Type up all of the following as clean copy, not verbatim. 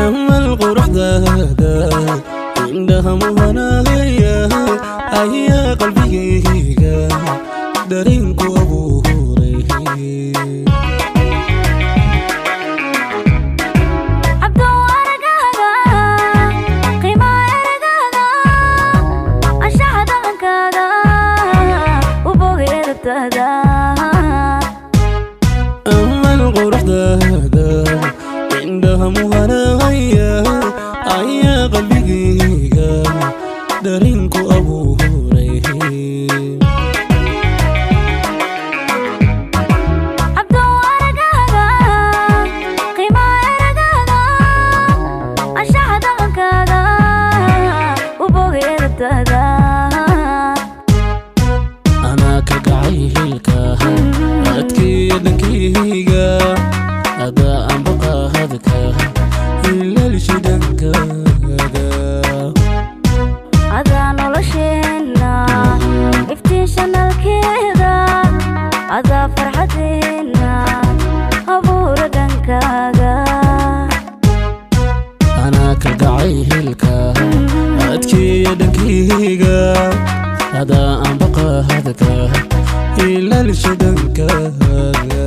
Amal quruxdaada indhaha muhanaya ayaa qalbigayga dareenku abuuray. Cabdow aragaaga, qiimaha eragaaga, anshaxa dhaqankaaga, u bogay edabtaada. Amal quruxdaada indhaha muhanaya ayaa qalbigayga dareenku abuuray. Cabdow aragaaga, qiimaha eragaaga, anshaxa dhaqankaaga, u bogay edabtaada. Anaa ka gacay hilka adkeeya dhankayga adaa anbaqahadka ilaalsha dhankaaga. Adaa nolosheenna iftiin shanalkeeda, adaa farxadeenna abuura dhankaaga. Anaa ka gacay hilka adkeeya dhankayga adaa anbaqahadka ilaalsha dhankaaga.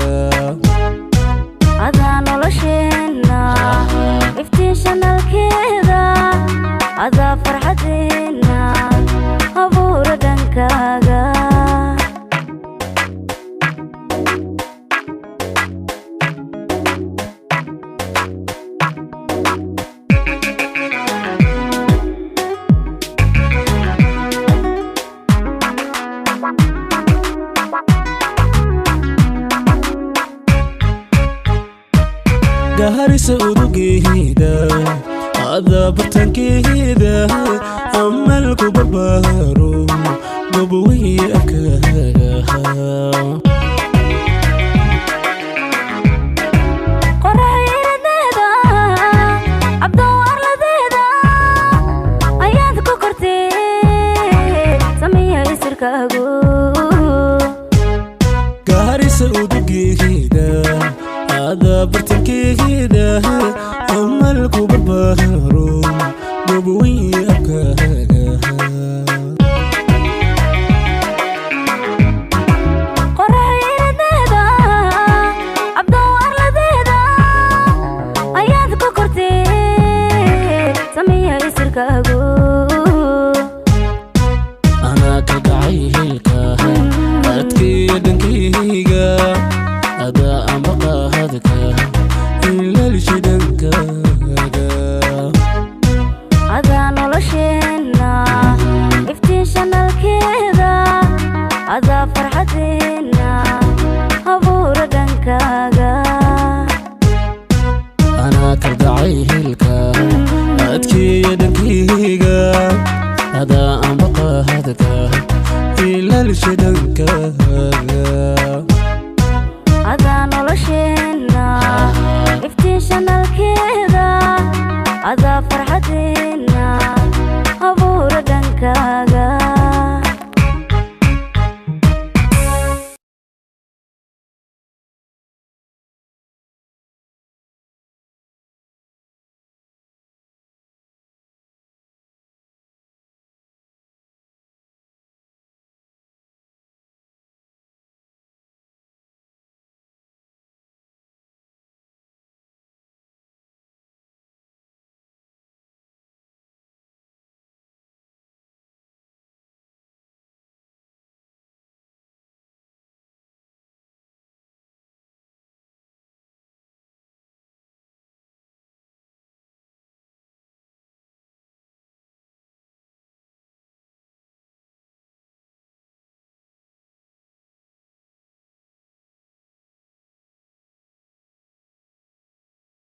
Adaa nolosheenna iftiin shanalkeeda, adaa farxadeenna abuura dhankaaga. Gaharisa udugeeda adaa bartankeeda amalku barbaaro goboweye afkaaga. Qorax iradeeda, cabdow arladeeda, ayaad ku kortee sameeya isirkaagu. Gaharisa udugeeda adaa bartankeeda amalku barbaaro goboweye afkaaga. Qorax iradeeda, cabdow arladeeda, ayaad ku kortee sameeya isirkaagu. Anaa ka gacay hilka adkeeya dhankayga adaa anbaqahadka ilaalsha dhankaaga. Adaa nolosheenna iftiin shanalkeeda, adaa farxadeenna abuura dhankaaga. Anaa ka gacay hilka adkeeya dhankayga adaa anbaqahadka ilaalsha dhankaaga.